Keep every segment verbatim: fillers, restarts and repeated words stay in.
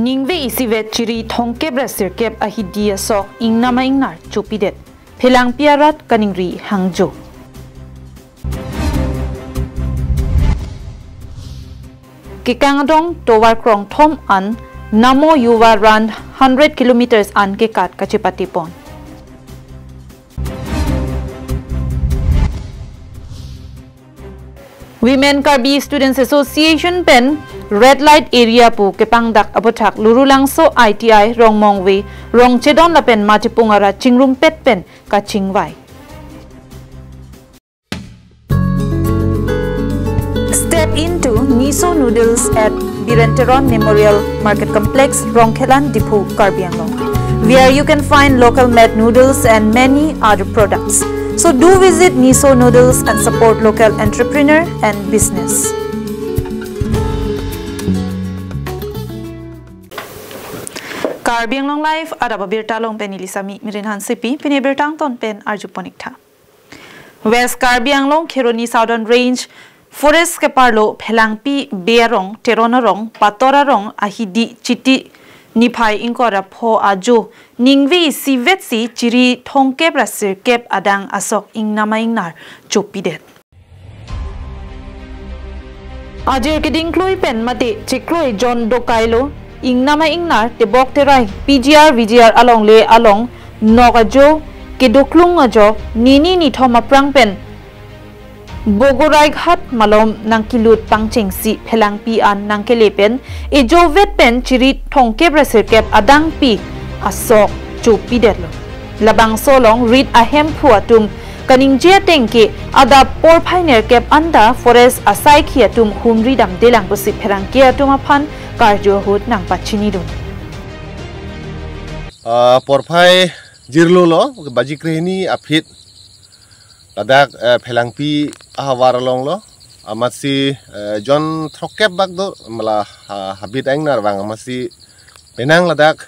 Ningve isivet chiri thomkep ra sirkep ahidi asok ingnam a-ingnar chopidet. Phelangpi arat kaningri hangjo. Kekang adong tovar krongthom an Namo Yuva Run hundred kilometers an kekat kachepatepon. Women Karbi Students Association pen Red Light Area pu kepangdak aputhak Lurulangso I T I, Rongmongve, Rongchedon lapen Matipung arat chingrumpet pen kachingvai. Step into Niso Noodles at Biren Teron Memorial Market Complex, Rongkhelan, Diphu, Karbi Anglong, where you can find local made noodles and many other products. So do visit Niso Noodles and support local entrepreneur and business. Karbi Anglong Live adap abirta along pen neli Sami Mirin Hansepi, pini birta angton pen arjupon ik tha. West Karbi Anglong Kheroni Southern Range Forest keparlo Phelangpi Bey arong, Teron arong, Pator arong ahidi Chiti niphai ingkoi ra pho ajo ningve isivet si chiri thomkep ra sirkep adang asok ingnam a-ingnar chopidet. Ajir keding klui pen mate cheklui jon dokailo, ingnam a-ingnar tebok terai P G R V G R alongle along nok ajo kedoklung ajok nini nithom aphrang pen Bogoraihat malom nangkelut pangchengsi Phelangpi an nangkele pen ejovet pen chiri thomkep ra sirkep adangpi asok chopidetlo. Labangso along rit ahemphu atum kaningje ateng ke adap porphai nerkep anta forest asaikhi atum humri damdelang pusi pherangke atum aphan karju ahut nangpachinidun. Ah, porphai jirlo lo, baji krehini aphi ladak, eh, Phelangpi ahavar along lo, amatsi, eh, jon throkkep bak do, mala ha-, habit a-ingnar vang amatsi penang ladak,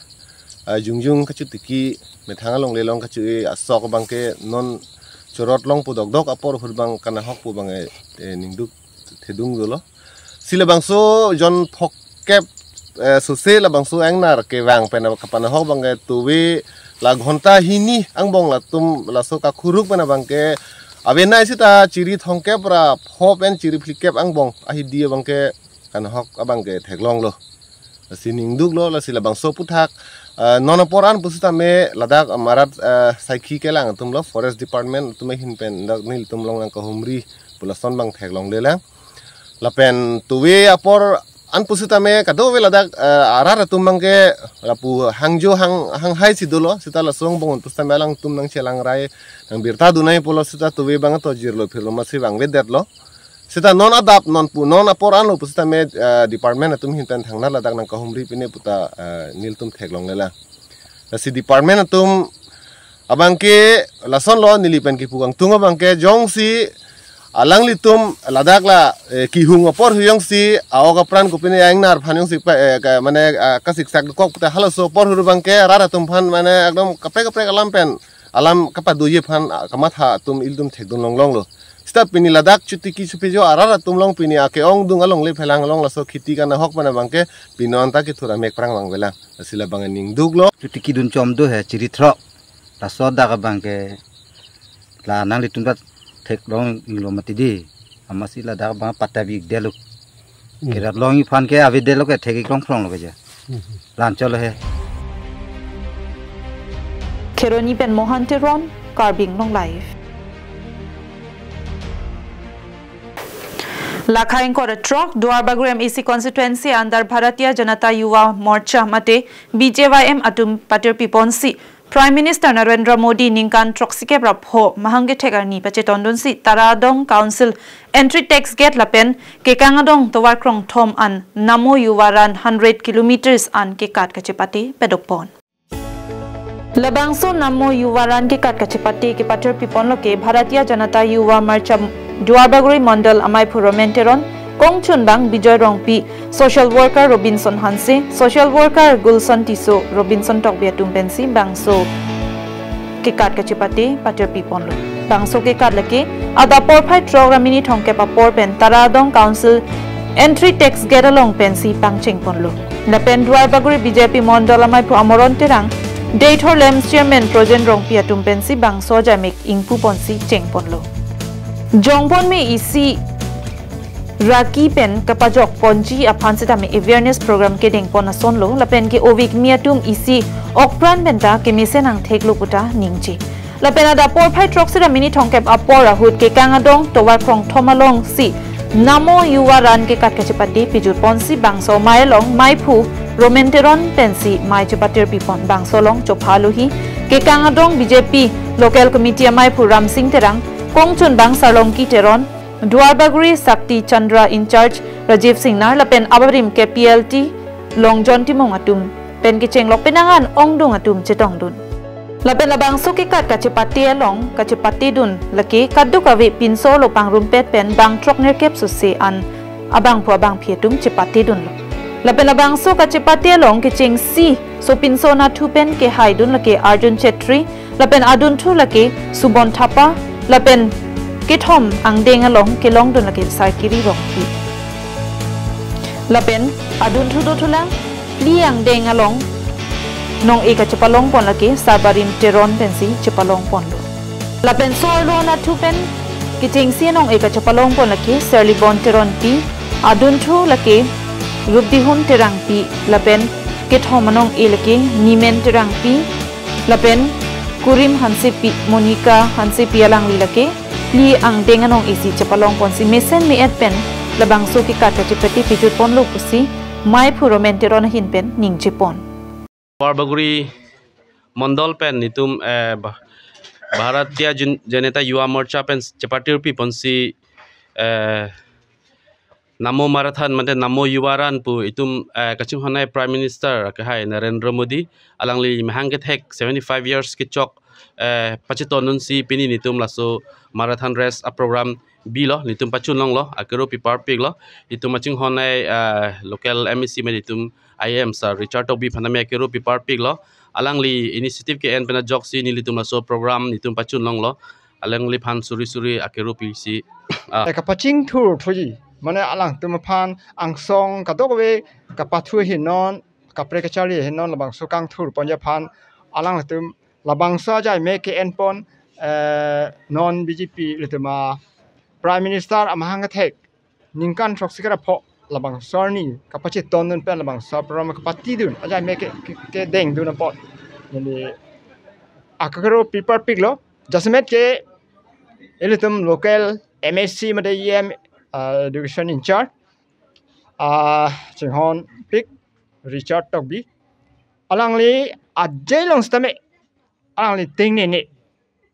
eh, jongjong kachotiki methang alongle along kacho-e asok abangke non chorot longpo dokdok apor ahut abang kanahok pu abang, eh, eh, ningduk thedung dolo. Si labangso jon throkkep, eh, sose labangso a-ingnar kevang pen kapanahok abangke tuve la ghonta hini angbong latum laso kakhuruk pen abangke avenai sita chiri thomkep ra pho pen chiri phlikep angbong ahidi abangke kanahok abangke theklonglo. Lasi ningduklo, lasi labangso aputhak, eh, non apor an pusitame ladak amarat, eh, saikhi kelang atum lo, Forest Department atum ahin pen dak nelitum along nangkahumri pu lason abang theklonglelang. Lapen tuve apor an pusitame kadokave ladak, eh, arat atum abangke lapu hangjo hang, hanghai si dolo, sita laso angbong pusitame alangtum nangchelangrai nangbirta dunai pulo sita tuve abang to jirlo phirlo amatsi vangvedetlo. Sita non adap non pu non apor anlo pusitame, eh, department atum ahin pen thangnat ladak nangkahumri pine puta, eh, nelitum theklonglelang. Lasi department atum abangke lasonlo neli pen kipu kangtung abangke jongsi alanglitum ladak la, eh, kehung apor hu jongsi a-ok apran kopine a-ingnar aphan jongsi pa, eh, ka, mane, ah, kasiksak dokok puta halaso apor hu abangke arat atum aphan mane ekdom kaprek kaprek alam pen alam kapadoji aphan, ah, kamatha atum ilitum thekdun longlonglo. Sita pini ladak chotiki chopejo arat atum along pini ake-ongdung alongle Phelang along laso kheti kanahok pen abangke pini anta kethur amek prang vangvelang. Lasi labang ningduklo. Chotiki dunchom do he chiri throk. Laso dak abangke la nanglitum ta theklong inglo mati di. Amatsi ladak abang patta bikdelo. Hmm. Kerat longji aphan ke avedetlo ke thek-ik longphlonglo ke ja. Hmm. Lancholo he. Kheroni pen Mohan Teron, Karbi Anglong Live. Lakha ingkoi ra throk, Duarbagori M A C constituency under Bharatiya Janata Yuva Morcha mate B J Y M atum patirpiponsi Prime Minister Narendra Modi ningkan throksikep ra pho mahang kethek arni pachetondunsi Taradong Council entry tax gate lapen kekang adong tovar krongthom an Namo Yuva Run hundred kilometers an kekat kachepate padopon. Labangso Namo Yuva Run kekat kachepate kepatirpiponlo ke Bharatiya Janata Yuva Morcha Duarbagori Mandal amaiphu Romen Teron, kongchunbang Bijoy Rongpi, social worker Robinson Hanse, social worker Gulson Tisso, Robinson Tokbi atum pensi bangso kekat kachepate patirpiponlo. Bangso kekat lake adap porphai throk ra minit thomkep apor pen Taradong Council entry tax gate along pensi pangchengponlo. Lapen Duarbagori B J P Mondol amaiphu Amoron Terang, Deithor Lamps Chairman Projen Rongpi atum pensi bangso ajaimek ingpu ponsi chengponlo. Jongpon me isi raki pen kapajok ponji aphan sitame awareness program kedengpon asonlo, lapen ke-ovik mi atum isi okpran penta kemesen angthek lo puta ningje. Lapen adap porphai throksi ra minit thomkep apor ahut Kekang Adong tovar krongthom alongsi Namo Yuva Run kekat kachepate pejut ponsi bangso amei along meiphu Romen Teron pensi mei chepatirpi pon. Bangso along chopha alohi Kekang Adong B J P Local Committee ameiphu Ramsing Terang, kongchunbang Sarlongki Teron, Duarbagori Sakti Chandra in charge Rajiv Singnar lapen abarim K P L T Longjon Timung atum pen kechenglok penang an ongdung atum chetongdun. Lapen labangso kekat kachepate along kachepatedun lake kadokave pinso lo pangrumpet pen bang throk nerkep sose an abangphu abangphi atum chepatedunlo. Lapen labangso kachepate along kechengsi sopinso nathu pen kehaidun lake Arjun Chetri, lapen adunthu lake Subon Thapa, lapen kethom angdeng along kelongdun lake Sarkiri Rongpi. Lapen adunthu dothulang phli angdeng along nong-e kachepalong pon lake Sarbarim Teron pensi chepalong ponlo. Lapen so-arlo nathu pen kechengsi nong-e kachepalong pon lake Serlibon Teronpi, adunthu lake Rupdihun Terangpi, lapen kethom anong-e lake Nimen Terangpi, lapen kurim Hansepi, Monica Hansepi alangli lake phli angdeng anong-esi chepalong ponsi mesen me-et pen labangso kekat kachepate pejut ponlo pusi meiphu Romen Teron ahin pen ningje pon. Duarbagori Mondol pen itum, eh, Bha-, Bharatiya Jan-, Janata Yuva Morcha pen chepatirpi ponsi, eh, Namo Marathon mate Namo Yuva Run pu itum, eh, kachinghon ai Prime Minister akehai Narendra Modi alangli mahang kethek seventy-five years kechok, eh, pachetondunsi pini nitum laso marathon race aprogram bilo, nitum pachun longlo, akero piparpiklo. Itum kachinghon ai, eh, local M A C mate itum I M sir Richard Tokbi aphan tame akero piparpiklo. Alangli initiative ke-en pen ajoksi nelitum laso program nitum pachun longlo. Alangliphan suri suri akero pisi, ah. Eh, kapachingthur thuji. Mane alangtum aphan angsong kadokave kapathu ahin non, kapre kacharli ahin non labangso kangthur ponji aphan alangtum labangso ajaimek ke-en pon, eh, non B J P ilitum a Prime Minister amahang kethek ningkan throksi ra pho labangso arni kapachetondun pen labangso program kapatidun ajaimek ke, ke, kedengdun apot. Neli akero piparpiklo, jasemet ke ilitum local M A C mate E M, ah, education in charge, ah, chinghonpik Richard Tokbi. Alangli ajai along sitame alangli tengnene.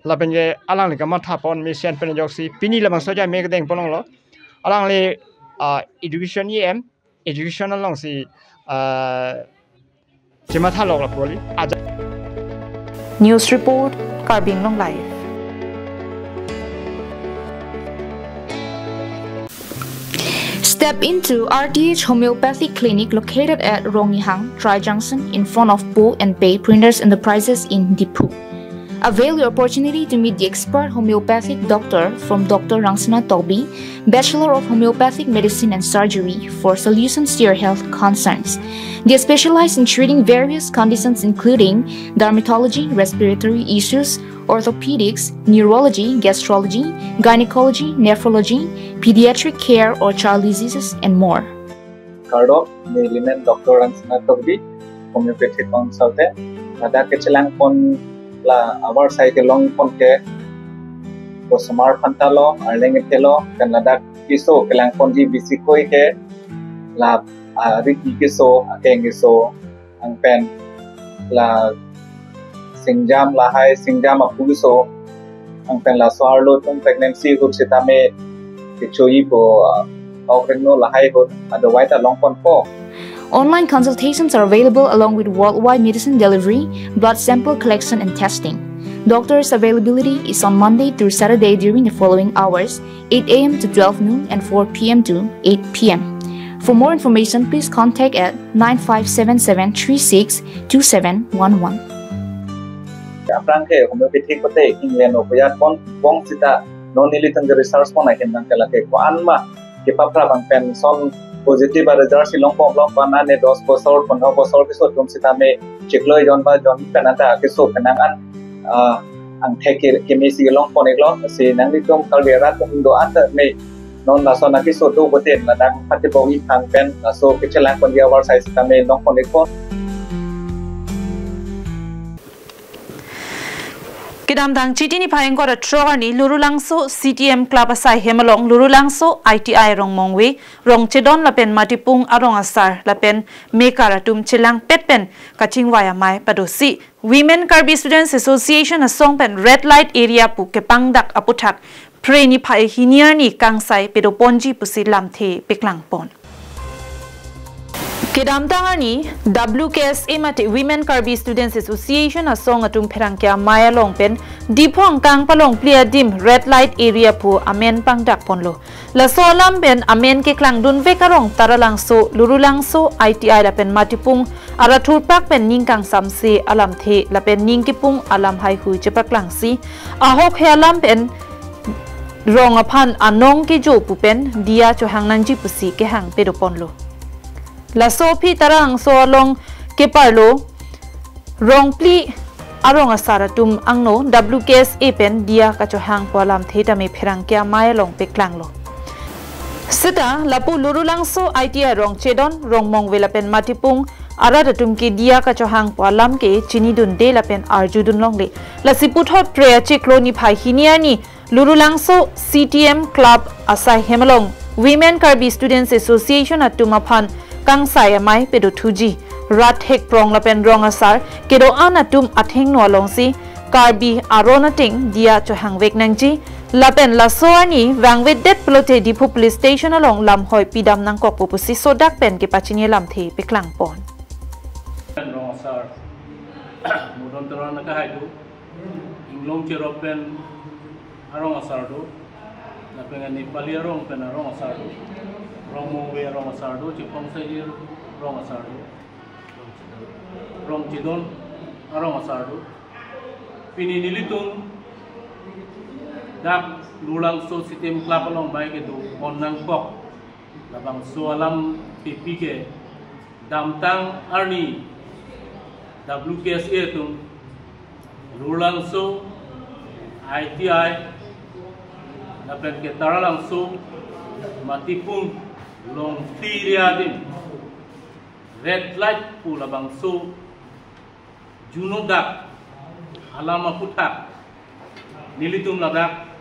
Lapen ke alangli kamatha pon mesen pen ajoksi pini labangso ajaimek kedengpon longlo. Alangli, ah, education E M, education alongsi, ah, chematha lok lapu kali. Aja. News report, Karbi Anglong Live. Step into R T H Homeopathic Clinic located at Rongnihang, Tri Junction, in front of Bo and Pei Printers Enterprises in Diphu. Avail your opportunity to meet the expert homeopathic doctor from Doctor Rangsina Tokbi, Bachelor of Homeopathic Medicine and Surgery, for solutions to your health concerns. They specialize in treating various conditions including dermatology, respiratory issues, orthopedics, neurology, gastrology, gynecology, nephrology, pediatric care or child diseases, and more. Kardom, neli men Doctor Rangsina Tokbi, homeopathic consultant. Ladak kechelangpon la avarsai kelongpon ke, osomar aphanta lo, arleng ethe lo, kan ladak keso kelangponji bisi koi ke, la, ah, riki keso, akeng keso, anpen la singjam lahai, singjam aphu keso, anpen laso arlo atum pregnancy ahut sitame kechoipo, ah, ok rengno lahai ahut, adawai ta longponpo. Online consultations are available along with worldwide medicine delivery, blood sample collection and testing. Doctors' availability is on Monday through Saturday during the following hours: eight A M to twelve noon and four P M to eight P M. For more information, please contact at nine five seven seven three six two seven one one. Aphrang ke homeopathic kote England o koyat pon bong sita non nelitum ke research pon ahin nang ke lake ko-an ma kepaphrap anpen son Positive a-result si longpon longpon an ne dos bosor, pondro bosor keso atum sitame chiklo ejon ba jon pen anta keso penang an, ah, angthek ke, keme si longpon iklo, si nanglitum Karbi arat atum do-an tame non laso nangkeso do boten ladak pati bong iphan pen laso kechelangpon ya war sai sitame longpon iklo. Kedamtang Chiti niphai ingkoi ra throk arni Lurulangso C T M Club asai hem along Lurulangso I T I rong mongve, rong chedon lapen matipung arong asar lapen mekar atum chelangpet pen kachingvai amei padosi Women Karbi Students Association asong pen red light area pu kepangdak aputhak Phre niphai hini arni kangsai pedoponji pusi lamthe peklangpon. Kedamtang arni W K S A mate Women Karbi Students Association asong atum pherangke amei along pen Diphong kangpalong pli adim red light area pu amen pangdakponlo. Laso alam pen amen keklangdunvek arong Taralangso, Lurulangso, I T I lapen matipung arat thurpak pen ning kangsamse alamthe lapen ning kipung alam haihui chepaklangsi ahok he alam pen rong aphan anong kejo pu pen diya chohang nangji pusi kehang pedoponlo. Laso aphi Taralangso along keparlo rong pli arong asar atum angno W K S A pen diya kachohangpo alamthe tame pherangke amei along peklanglo. Seta lapu Lurulangso I T I rong chedon, rong mongve lapen matipung arat atum ke diya kachohangpo alam ke chinidunde lapen arjudun longle. Lasi puthot Phre achiklo niphai hini arni Lurulangso C T M Club asai hem along Women Karbi Students Association atum aphan kangsai amei pedothuji. Rat hekprong lapen rong asar kedo-an atum athengno alongsi Karbi aron ateng diya chohangvek nangji. Lapen laso arni vangvedet pulote Diphu Police Station along lamhoi pidam nangkokpo pusi sodak pen kepachini alamthe peklangpon. Rong asar Modon Teron nangkahai do. Inglong Cherop pen arong asar do, lapen Nepali arong pen arong asar do, rong mongve arong asar do, Chepong Saili arong asar do, rong chedon arong asar do. Pini nelitum dak Lurulangso C T M Club along amei kedopon nangkok labangso alam kepi ke damtang arni W K S A atum Lurulangso I T I lapen ke Taralangso matipung Longti area adim red light pu labangso juno dak alam aputhak nelitum ladak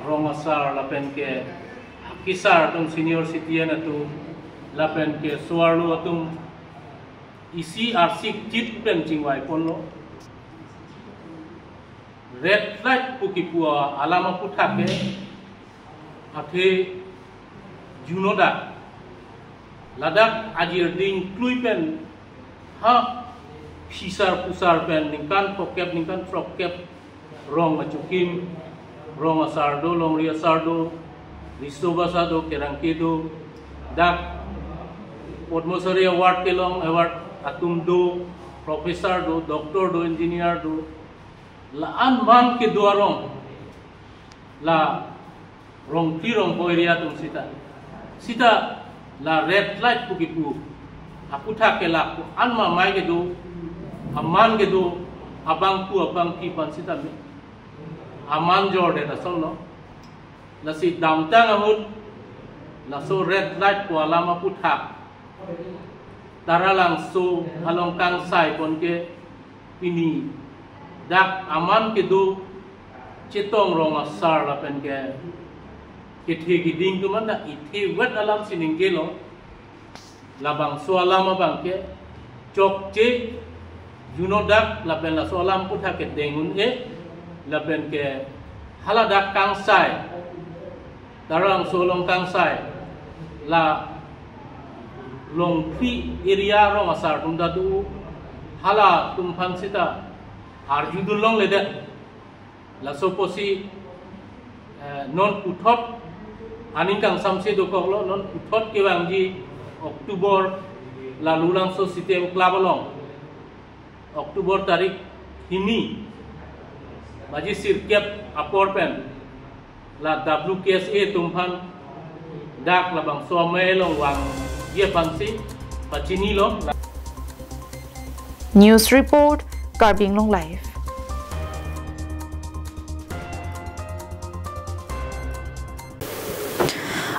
rong asar lapen ke akesar atum, senior citizen atum lapen ke so-arlo atum isi arsik chit pen chingvaiponlo. Red light pu kipu alam aputhak ke athe juno dak ladak ajir ding klui pen ha phisar pusar pen ningkan phokep ningkan throkkep rong achukim, rong asar do, longri asar do, riso basa do, kerangke do, dak Padma Shri Award kelong award atum do, professor do, doctor do, engineer do, la-an man kedo arong la Rongti Rongpo area atum sita. Sita la red light pu kipu aputhak ke la ko-an ma amei kedo, aman kedo, abangphu abangphi aphan sita me aman jordet asonlo. Lasi damtang ahut laso red light pu alam aputhak Taralangso along kangsaipon ke pini dak aman kedo chetong rong asar lapen ke kethe keding atum anta ithe vet alam si ningkelo. Labangso alam abang ke chokche juno dak lapen laso alam aputhak ke deng un-e lapen ke hala dak kangsai, Taralangso along kangsai la Longphli area rong asar atum ta do, halatum aphan sita arjudun longledet. Laso apotsi, eh, non puthot aning kangsamse dokoklo, non puthot kevangji October la Lurulangso C T M Club along October tarik hini baji sirkep apor pen la W K S A atum aphan Dak labangso amei along vangji aphansi pachinilo. News report, Karbi Anglong Live.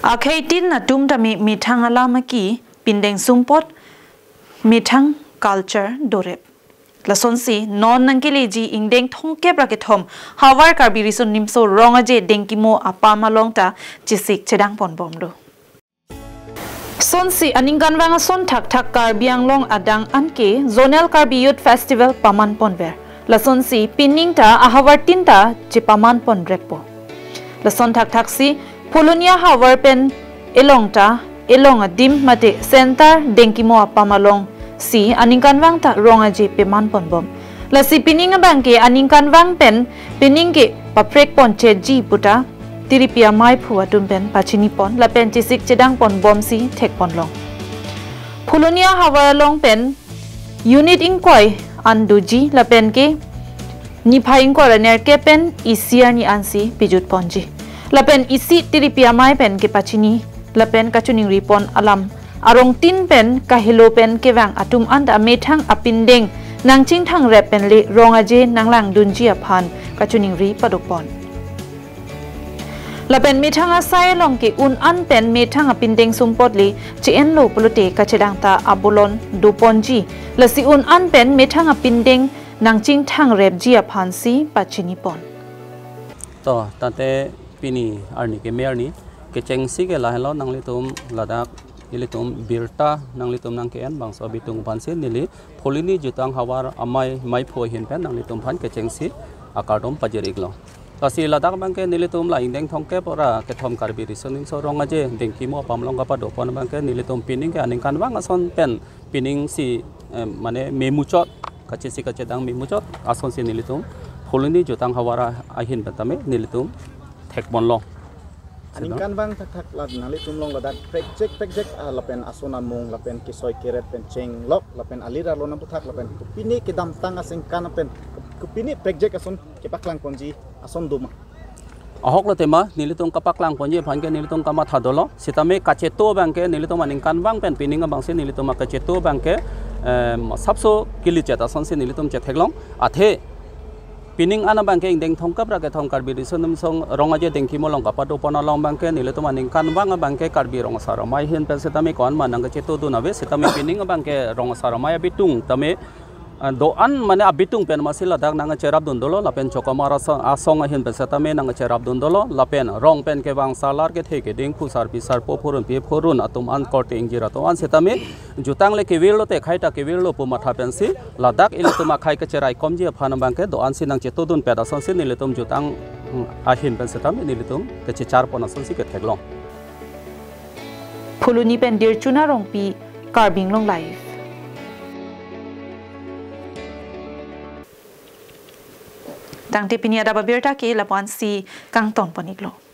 Akhei tin atum tame methang alam aki, pindeng sumpot, methang culture dorep. Lasonsi non nangkeleji ingdeng thomkep ra kethom Havar Karbi Riso Nimso Rong Aje Dengkimo apam along ta chesik chedang ponbomlo. Sonsi aningkanvang ason thakthak Karbi Anglong adang anke Zonal Karbi Youth Festival paman ponver. Lasonsi pining ta ahavar tin ta chepaman ponreppo. Lason thakthaksi Phuloni ahavar pen elong ta, elong adim mate center Dengkimo apam alongsi aningkanvang ta rong aje peman ponbom. Lasi pining abangke aningkanvang pen pining ke paprek ponchetji puta tiripi amei phu atum pen pachini pon lapen chesik chedang ponbomsi thek ponlong. Phuloni ahavar along pen unit ingkoi an doji lapen ke niphai ingkoi ra nerkep pen isi arni ansi pejut ponji. Lapen isi tiripi amei pen kepachini lapen kachiningri pon alam arong tin pen kahelo pen kevang atum anta methang apindeng nangchingthang rep pen le rong aje nanglangdunji aphan kachiningri padopon. Lapen methang asai along ke un an pen methang apindeng sumpot le che-enlo pulote kachedang ta abolon doponji. Lasi un an pen methang apindeng nangchingthang repji aphansi pachini pon. To, tangte pini arni keme arni kechengsi ke lahenlo, nanglitum ladak ilitum birta nanglitum nangke-en bangso abitung aphansi neli Phuloni jutang havar amei mei phu ahin pen nanglitum aphan kechengsi akardom pajir-iklo. Lasi ladak abangke nelitum la ingdeng thomkep ra kethom Karbi Riso Nimso Rong Aje Dengkimo apam along kapado pon abangke nelitum pining ke aningkanvang ason pen pining si, eh, mane memuchot, kachesik kachedang memuchot asonsi nelitum Phuloni jutang havar a-, ahin pen tame nelitum thek ponlong. Aningkanvang thakthak la nanglitum along ladak prekjek prekjek, ah, lapen ason amung lapen kesoi keret pen chenglok lapen alir arlo nangputhak lapen kopine kedamtang asengkan pen kopine prekjek ason kepaklang ponji ason doma. Ahok lo tema, nelitum kapaklang ponji aphan ke nelitum kamatha dolo. Sitame kacheto abangke nelitum aningkanvang pen pining abangsi nelitum akacheto abangke, em, sapso kilichet asonsi nelitum chetheklong. Athe pining an abangke ingdeng thomkep ra kethom Karbi Riso Nimso Rong Aje Dengkimo along kapado pon along abangke nelitum aningkanvang abangke Karbi Rong Asar Amei ahin pen sitame ko-an ma nangkachetodun ave, sitame pining abangke Rong Asar Amei abitung tame, ah, do-an mane abitung pen masi ladak nangkacherapdun dolo, lapen Chokomar asong, asong ahin pen setame nangkacherapdun dolo, lapen rong pen kevang salar kethe keding, phusar pisar po phurun pi phurun atum an korte ingjir atum an setame jutang le kevirlo te khai ta kevirlo pu matha pensi ladak ilitum akhei kacheraikomji aphan abangke do-ansi nangchetodun pet asonsi nelitum jutang, hmm, ahin pen setame nelitum kachechar pon asonsi ketheklong. Phuloni pen Dirchuna Rongpi, Karbi Anglong Live. Tangte pini adap abirta ke lapu-ansi kangton pon-iklo.